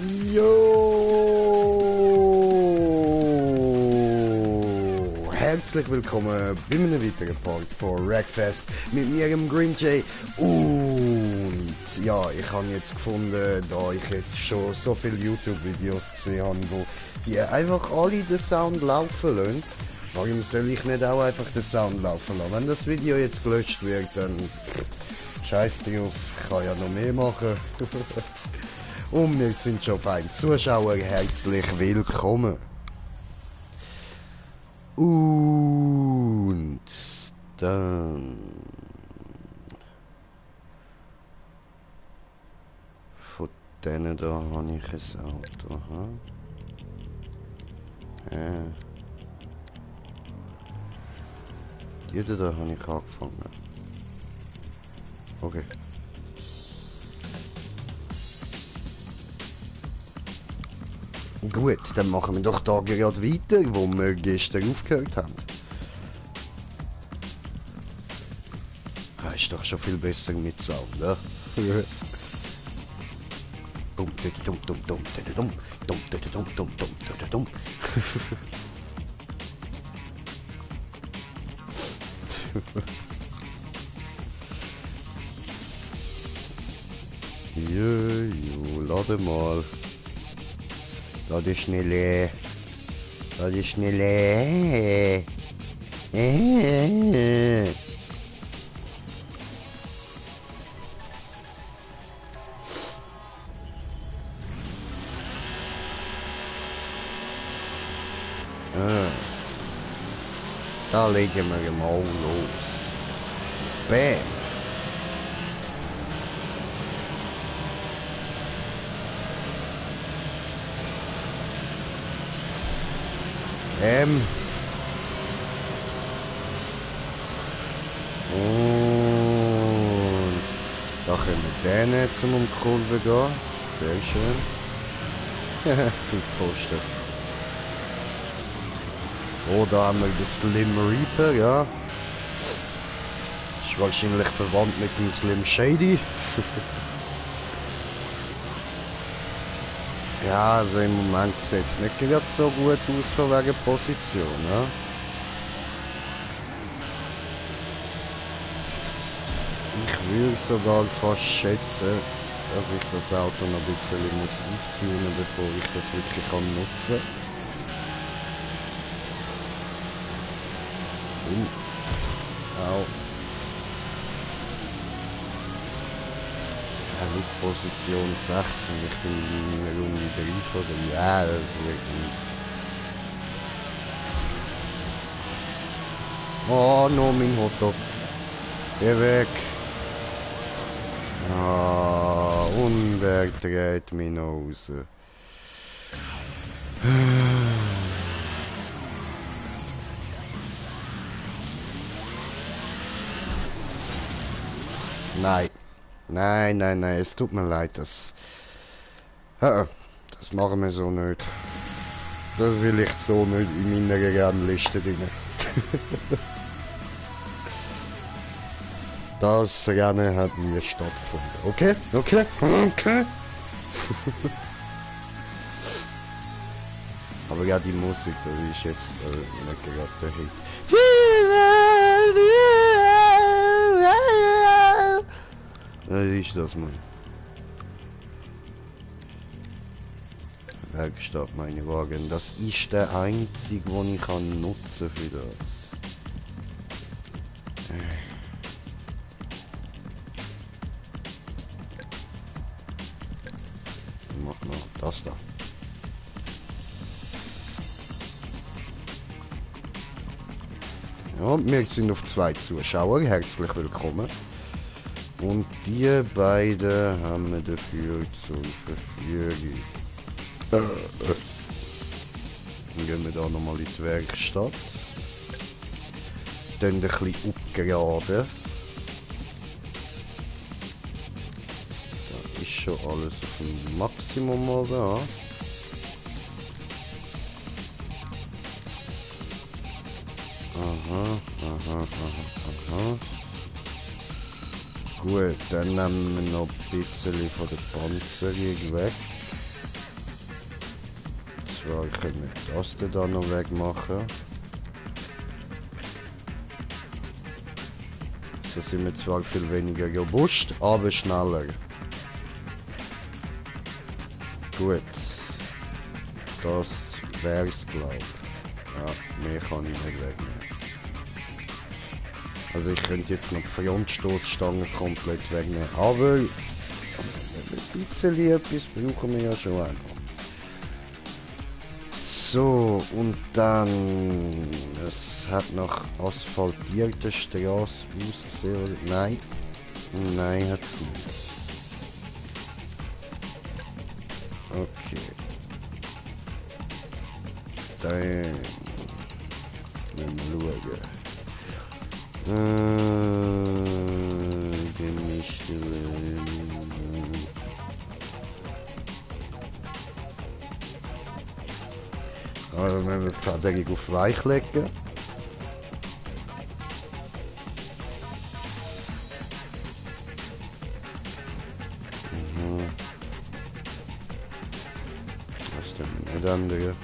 Jo! Herzlich willkommen bei einem weiteren Part von Wreckfest mit mir, dem Green Jay. Und ja, ich habe jetzt gefunden, da ich jetzt schon so viele YouTube-Videos gesehen habe, wo die einfach alle den Sound laufen lassen, warum soll ich nicht auch einfach den Sound laufen lassen? Wenn das Video jetzt gelöscht wird, dann scheiß drauf, ich kann ja noch mehr machen. Und wir sind schon fein. Zuschauer, herzlich willkommen. Und dann von denen da habe ich ein Auto. Aha. Die da habe ich angefangen. Okay. Gut, dann machen wir doch da gerade weiter, wo wir gestern aufgehört haben. Ist doch schon viel besser mit Sound, ne? Dumm, dumm, dumm, dumm, dumm, dumm, dumm, dumm, dumm, dumm. Jo, lade mal. Lade schnell. Lade schnell. Da legen wir mal los. Bam. Und da können wir den zum Umkurven gehen. Sehr schön. Gut Pfosten. Oh, da haben wir den Slim Reaper, ja. Ist wahrscheinlich verwandt mit dem Slim Shady. Ja, also im Moment sieht es nicht gerade so gut aus von wegen Position, ja. Ich würde sogar fast schätzen, dass ich das Auto noch ein bisschen auftunen muss, bevor ich das wirklich nutzen kann. Au. Position 6 und ich bin in einer Runde 3 von dem. Ja, das wird nicht. Oh, no, mein Hotdog. Geh weg. Ah, und er dreht mich noch raus. Nein. Nein, nein, nein, es tut mir leid, das machen wir so nicht. Das will ich so nicht in meiner Rennliste drin. Das Rennen hat nie stattgefunden. Okay? Okay? Okay? Aber ja, die Musik, das ist jetzt nicht gerade der Hit. Was ist das, Mann? Werkstatt, meine Wagen. Das ist der einzige, den ich nutzen für das. Ich mach noch das da. Ja, wir sind auf 2 Zuschauer. Herzlich willkommen. Und die beiden haben wir dafür zur Verfügung. Dann gehen wir da nochmal in die Werkstatt. Dann ein bisschen upgraden. Da ist schon alles auf dem Maximum mal da. Aha, aha, aha, aha. Gut, dann nehmen wir noch ein bisschen von der Panzerung weg. zwar können wir das da noch wegmachen. So sind wir zwar viel weniger robust, aber schneller. Gut. Das wär's, glaub. Ja, mehr kann ich nicht wegnehmen. Also ich könnte jetzt noch die Frontstoßstange komplett wegnehmen, aber ein bisschen etwas brauchen wir ja schon auch noch. So, und dann... Es hat nach asphaltierter Straße ausgesehen. Nein. Nein, hat es nicht. Okay. Dann... Müssen wir schauen. Gemischte... Also wenn wir die Federung auf weich legen. Das dann nicht ändern.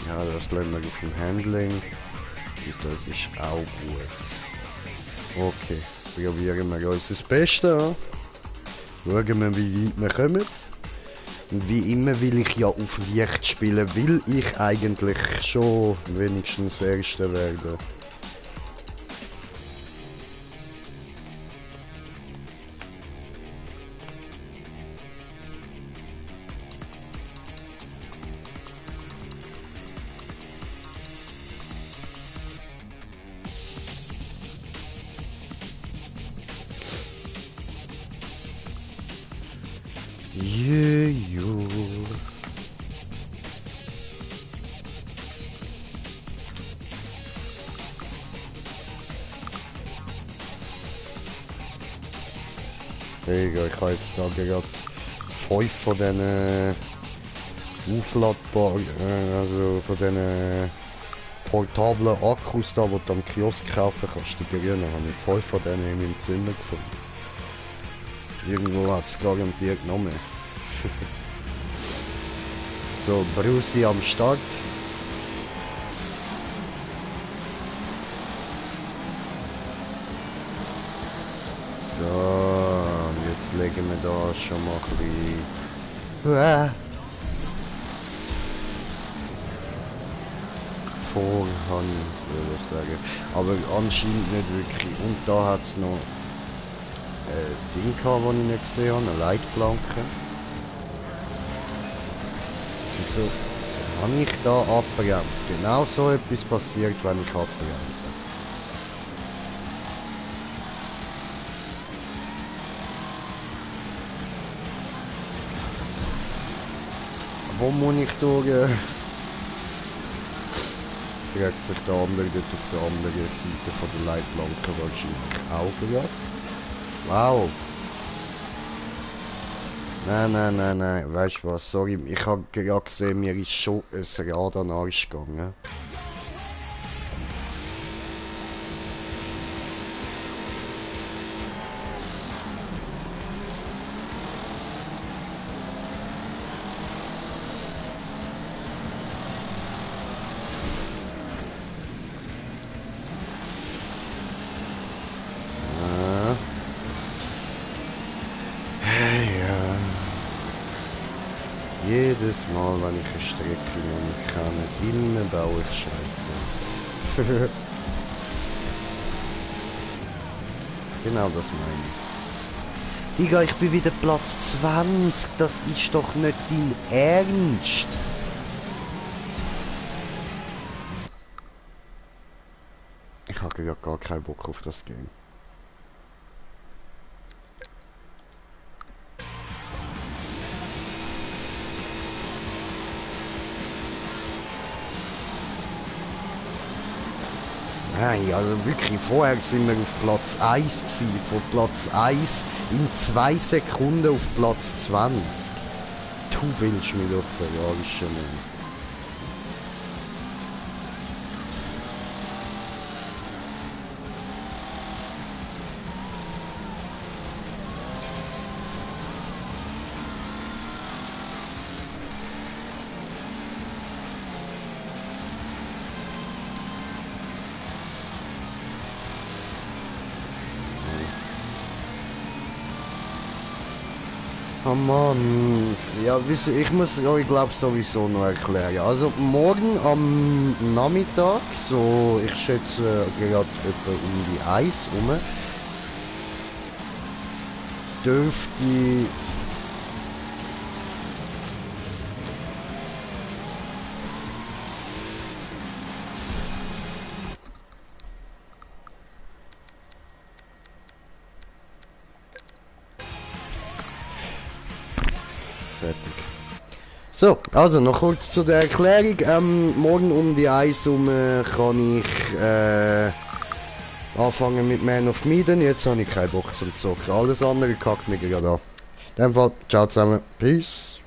Ja, das lernen wir auf dem Handling. Und das ist auch gut. Okay, probieren wir unser Bestes an. Schauen wir, wie weit wir kommen. Und wie immer will ich ja auf Licht spielen, will ich eigentlich schon wenigstens Erster werden. Jo. Digga, ich habe jetzt da gerade 5 von diesen aufladbaren, also von diesen portablen Akkus da, die du am Kiosk kaufen kannst, die grünen, habe ich 5 von denen in meinem Zimmer gefunden. Irgendwo hat es garantiert noch mehr. So, Brusi am Start. So, jetzt legen wir da schon mal ein bisschen Vorhand, würde ich sagen. Aber anscheinend nicht wirklich. Und da hat es noch Ding gehabt, das ich nicht gesehen habe, eine Leitplanke. Und so habe ich da abbremst. Genau so etwas passiert, wenn ich abbremse. Wo muss ich durch? Fragt sich der andere dort auf der anderen Seite von der Leitplanke wahrscheinlich auch gerade. Wow. Nein. Weißt du was? Sorry, ich habe gerade gesehen, mir ist schon ein Rad an den Arsch gegangen. Jedes Mal, wenn ich eine Strecke noch nicht kenne, immer baue ich Scheiße. Genau das meine ich. Digga, ich bin wieder Platz 20. Das ist doch nicht dein Ernst. Ich habe ja gar keinen Bock auf das Game. Nein, also wirklich, vorher sind wir auf Platz 1 gewesen, von Platz 1 in 2 Sekunden auf Platz 20. Du willst mich doch verarschen. Oh Mann. Ja, wisst ihr, ich muss euch glaube sowieso noch erklären. Also morgen am Nachmittag, so ich schätze gerade etwa um die 1 rum, dürfte fertig. So, also noch kurz zu der Erklärung. Morgen um die 1 rum kann ich anfangen mit Man of Medan. Jetzt habe ich keinen Bock zum Zocken. Alles andere kackt mir gerade an. In dem Fall, ciao zusammen. Peace.